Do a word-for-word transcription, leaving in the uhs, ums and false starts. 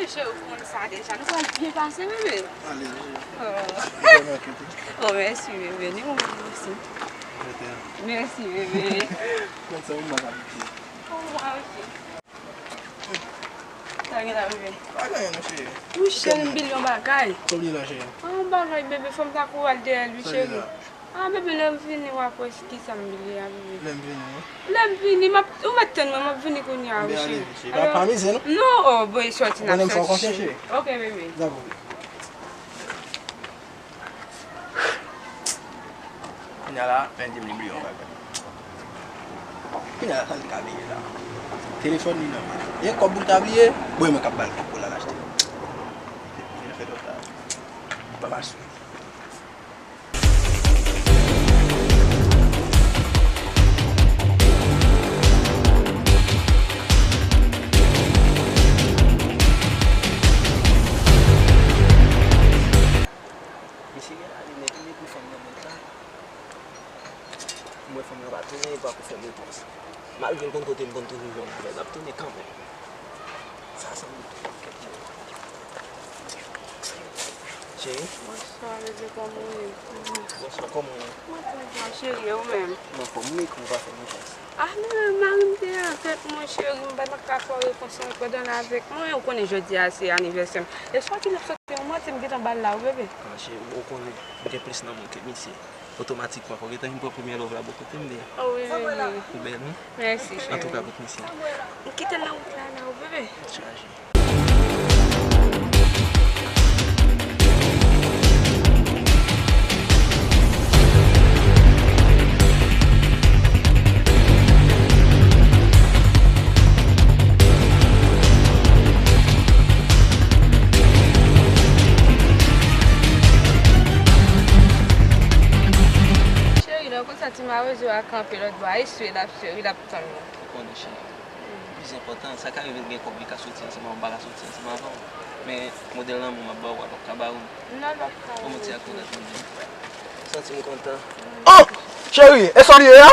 Cheri, ou konn sa deja. Nou pral byen pase, bebe. Ale, ale. Oh. Oh, mèsi, bebe. Ni ou menm osi. Mèsi, bebe. Mwen se yon bagay. Oh, mwen osi. Sa gen la, bebe? Pa gen anyen, non, cheri. Wi, cheri, m bliye yon bagay. Sa w bliye la, cheri? Ah, yon bagay, bebe, fò m ta kouri al dèyè l, wi, cheri. Ah, bebe, lè m vini, w ap wè kisa m bliye a, bebe. Lè m vini, wi. Lè m vini, m ap, ou mèt tann mwen, m ap vini kounye a, wi, cheri. Enben, ale, cheri. Pa, pa mize, non. Non, oh, bon, e sòti, n ap sòti. Konnen m fè w konfyans, cheri. Ok, bebe. Dakò. Kounye a la, Andy m li bliye yon bagay. Kounye a la, sa l ka bliye la? Telefòn li nan men l. E kòb pou l ta bliye? Bon, e mwen k ap ba l kòb pou l al achte. Vin fè dòt la. Pa mal sou. Misye gen ane nèt, li met pou fanm nan mwen sa. Mwen fanm nan pa tounen, li pa ko fè m repons. Malgre l konn kote m konn toujou jwenn avè l, l ap tounen kanmenm. Sa sanble tou kèk moun. Cheri? Bonswa, bebe, kòman w ye? Bonswa, kòman w ye? Mwen trè byen, cheri, e ou menm? M anfòm, m ekri w pa fè m repons. Ah, men mari m te avèk mwen, cheri, m pa t ka fè w repons non, pandan l avèk mwen, ou konnen jodi a se anivèsè m. E sòti n ap sòti, yon manti m gentan ba l la, wi, bebe. Ah, cheri, ou konnen, m gen plis nan moun ke misye. Otomatikman, fò w gentan vin pran premye love la bò kote m, bebe. Oh, wi, wi, wi. Ou bèl, wi. Mèsi, cheri. Antouka, bout misye. M kite l nan wout la, la, wi, bebe. Chaje. Cheri, lè w konn sa ti mawozo a kanpe lòt bò a, eseye l ap sere, l ap tann ou. Ou konnen, cheri. Plis enpòtan, sa ka rive l gen kòb, li ka soti ansanm avè w, m pa ka soti ansanm avè w. Men modèl lanmou m ap ba w a, l p ap ka ba ou l. Non, l p ap ka ba ou l. Ban m yon ti akolat pou m di. Santi m kontan. Oh! Cheri, e sa w ye a?